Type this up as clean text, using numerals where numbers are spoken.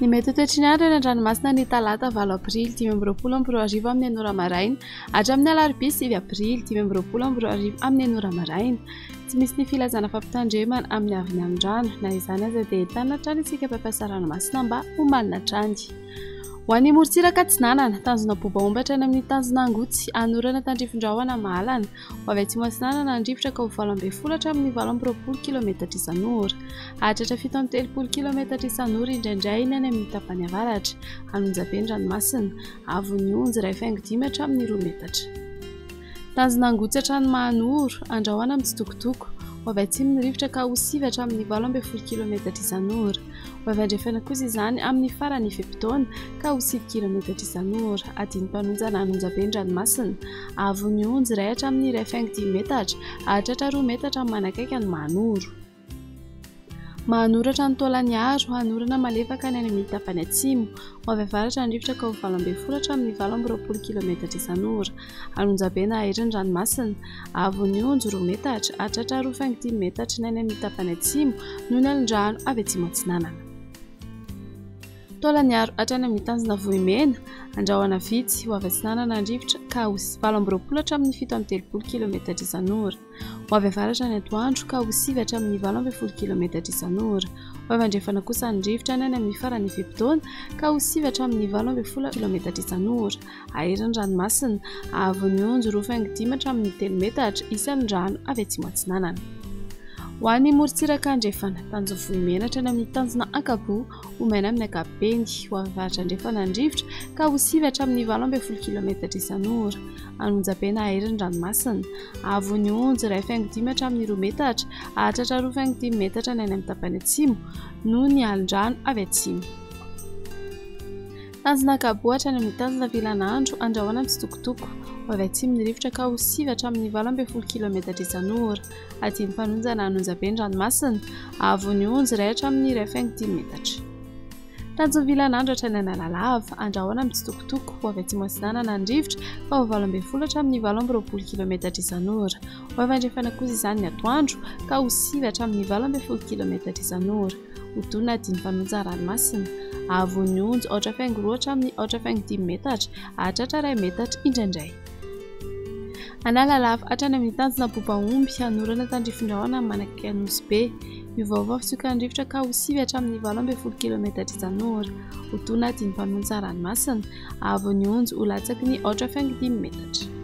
Ny mety ho toetry ny andro eny an-dranomasina ny talata 8 aprily 2025 amin'ny enina ora maraina hatramin'ny alarobia 9 aprily 2025 amin'ny enina ora maraina. Tsy misy ny filazana fampitandremana amin'ny avy ny rano na izany aza dia entanina hatrany isika mpampiasa ranomasina mba ho malina hatrany. Ho an'ny morontsiraka atsinanana, tanjona bobaomby hatrany amin'ny tanjona Angotsy, anorana tandrifin-drahona mahalana, ho avy atsimo atsinanana ny rivotra ka ho 18 hatramin'ny 28 kilometatra isan'ora. Hahatratra 37 kilometatra isan'ora indraindray ny any amin'ny tapany avaratra. Hanonja be ny ranomasina. Avon'ny onjy 1,5 hatramin'ny 2 metatra. Tanjona Angotsy hatrany Mahanoro, andrahona mitsitokotoko. Ho avy atsimo ny rivotra ka ho 9 hatramin'ny 18 kilometatra isan'ora. Ho avy andrefana kosa izany amin'ny faran'ny fe-potoana ka ho 9 kilometatra isan'ora. Adin'ny-mpanonjana hanonja be ny ranomasina. Avon'ny onjy 1 hatramin'ny 1,5 metatra, hahatratra 2 metatra amin'ny manakaiky an'i Mahanoro. Mahanoratra ny Taolagnaro, hanorana malefaka ny any amin'ny tapany atsimo. Ho avy avaratra ny rivotra ka ho 18 hatramin'ny 28 kilometatra isan'ora. Anonjabe na hahery ny ranomasina. Avon'ny onjy 2 metatra, hahatratra 2,5 metatra ny any amin'ny tapany atsimo noho ny alin-drano avy atsimo atsinanana. Taolagnaro hatrany amin'ny tanjona Vohimena, andrahona vitsy, ho avy atsinanana ny rivotra ka ho 28 hatramin'ny 37 kilometatra isan'ora. Ho avy avaratra ny atoandro ka ho 9 hatramin'ny 18 kilometatra isan'ora. Ho avy andrefana kosa ny rivotra any amin'ny faran'ny fe-potoana ka ho 9 hatramin'ny 18 kilometatra isan'ora. Hahery ny ranomasina, haavon'ny onjy 2,5 hatramin'ny 3 metatra isan'ny rano avy atsimo atsinanana. Ho an'ny morontsiraka andrefana, tanjona Vohimena hatrany amin'ny tanjona Ankaboa, ho maina amin'ny ankapobeny. Ho avy avaratra andrefana ny rivotra ka ho 9 hatramin'ny 18 kilometatra isan'ora. Anonjabe na hahery ny ranomasina. Haavon'ny onjy 1,5 hatramin'ny 2 metatra, hahatratra 2,5 metatra ny any amin'ny tapany atsimo noho ny alin-drano avy atsimo. Tanjona Ankaboa hatrany amin'ny tanjona Vilanandro, andrahona mitsitokotoko. Ho avy atsimo ny rivotra ka ho 9 hatramin'ny 18 kilometatra isan'ora. Adin'ny mpanonja na anonjabe ny ranomasina. Haavon'ny onjy 1 hatramin'ny 1,5 metatra. Tanjon'ny Vilanandro hatrany Analalava, andrahona mitsitokotoko. Ho avy atsimo atsinanana ny rivotra ka ho 18 hatramin'ny 28 kilometatra isan'ora. Ho avy andrefana kosa izany ny atoandro ka ho 9 hatramin'ny 18 kilometatra isan'ora. Ho dona adin'ny mpanonja ranomasina. Haavon'ny onjy 4,2 hatramin'ny 4,5 metatra, hahatratra 1 metatra indraindray. Analalava hatrany amin'ny tanjona Bobaomby, hanorana tandrifin-drahona manakaiky an'Nosy Be. Miovaova fitsokan'ny rivotra ka ho 9 hatramin'ny 18 kilometatra isan'ora. Ho dona adin'ny mpanonja ranomasina. Haavon'ny onjy ho latsaky ny 4,5 metatra.